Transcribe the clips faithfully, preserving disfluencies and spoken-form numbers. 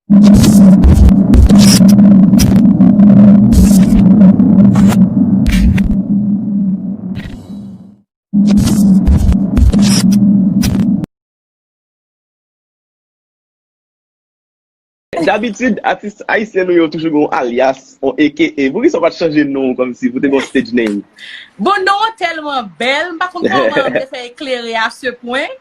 Dabitid, atis ayisyen nou yo toujou gen yon alyas, yon A K A. Poukisa w pa t chanje non w kòmsi pou te gen yon stage name? Bon, non an tèlman bèl, m pa konn kòman m te fè eklere à ce point.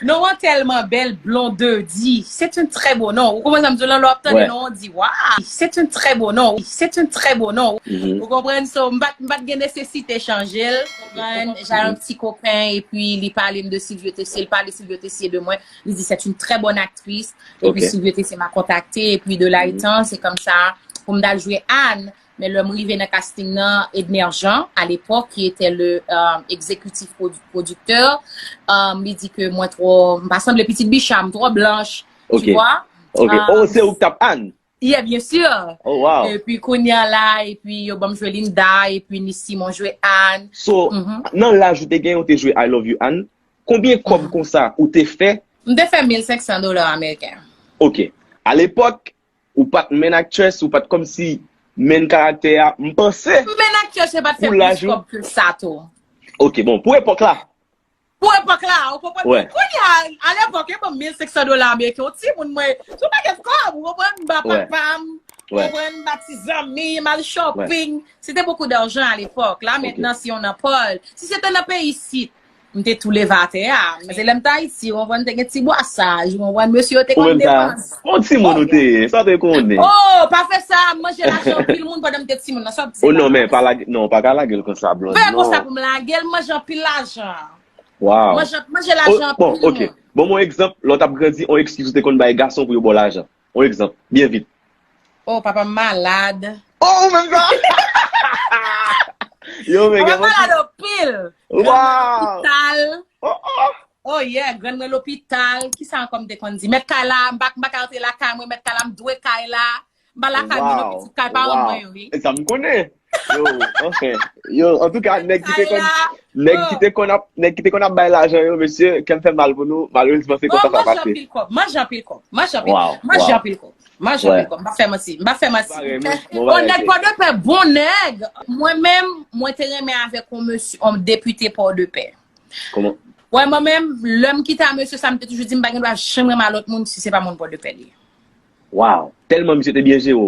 Non an tèlman bèl, Blondedy. C'est un très beau nom. Ou konprann sa m di w lan, lè w ap tande non an, w di, waw, c'est un très beau nom. C'est un très beau nom. Ou konprann? So, m pa t, m pa t gen nesesite chanje l. Konprann? J'avais un petit copain, epi li pale m de Silvio Tessier, li pale Silvio Tessier de mwen. Li di, c'est une très bonne actrice. Epi Silvio Tessier m'a contacté, epi de là étant, se kòmsa pou m t al jwe Anne. Men lè m rive nan casting nan, Edner Jean, à l'époque, qui était le euh, exécutif produ- producteur, euh, li di ke mwen twò, m pa sanble pitit bicha, m twò blanch, tu vois. Ok. Oh, se ou k t ap Anne? Yeah, bien sûr. Oh, wow. Epi kounye a la, epi yo ban m jwe Linda, epi Nice Simon jwe Anne. So, nan laj ou te gen, ou te jwe I Love You Anne, konbyen kòb konsa ou te fè? M te fè mil senk san dola ameriken. Ok. Alepòk, ou pa t main actress, ou pa t kòmsi main karaktè a, m panse. Main actress, se pa t fè plis kòb ke sa tou. Ok, bon, pou epòk la. Pou epòk la, ou konprann? Kounye a, alepòk, yo ban m mil senk san dola ameriken, yon timoun mwen, se yon pakèt kòb, ou konprann, m ba papa m, ou konprann, m ba ti zanmi, m al shopping. C'était beaucoup d'argent à l'époque. Là, maintenant, si on en parle, si se te nan peyi isit, m te tou leve atè a. Men se lè m t Ayiti, ou konprann, te gen ti bwasaj, ou konprann, mesye yo te konn depanse. Bon timoun ou te ye, sa w te konnen? Oh, pa fè sa, m manje lajan anpil moun pandan m te timoun nan, sa w ap di la? Oh non, men pa lage, non, pa ka lage l konsa, Blonde, non. Fè konsa pou m lage l, m manje anpil lajan. Wow. Manje, manje lajan anpil moun. Bon, ok. Bon, yon egzanp, lè w t ap grandi, yon ekskiz ou te konn bay gason pou yo ba w lajan. Yon egzanp, byen vit. Oh, papa m malad. Oh, ou menm sa? Yo, men gen moun ki malad anpil. Grann mwen lopital. Oh, oh. Oh, yeah, grann mwen lopital. Kisa ankò m te konn di? Mèt kay la, m pa, m pa ka rantre lakay mwen, mèt kay la, m dwe kay la. M pa lakay moun yo, pitit kay paran mwen yo, wi. E sa m konnen. Yo, anfen. Yo, antouka, nèg ki te konn, nèg ki te konn ap, nèg ki te konn ap bay lajan yo, mesye, kè m fè mal pou nou, malerezman, se konsa sa pase. Manje anpil kòb, manje anpil kòb, manje anpil, manje anpil kòb, manje anpil kòb. M pa fè manti, m pa fè manti. Bon, nèg Pòdepè, bon nèg. Mwen menm, mwen te renmen avèk yon mesye, yon depite Pòdepè. Kòman? Wè, mwen menm, lè m kite a mesye sa, m te toujou di m pa gen dwa janm renmen a lòt moun si se pa moun Pòdepè li ye. Wow! Tèlman misye te byen jere w.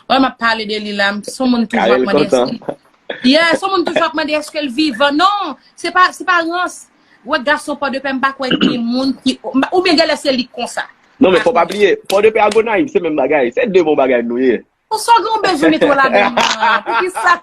Wè, m ap pale de li la, m, se yon moun toujou ap mande èske li, yeah, se yon moun toujou ap mande èske l vivan. Non, se pa, se pa rans. Wè, gason Pòdepè, m pa kwè gen moun ki, oubyen genlè se li k konsa. Non, men fò pa bliye, Pòdepè a Gonayiv, se menm bagay. Se de bon bagay nou ye. Konsa w gen yon bezwen mete w ladan, poukisa?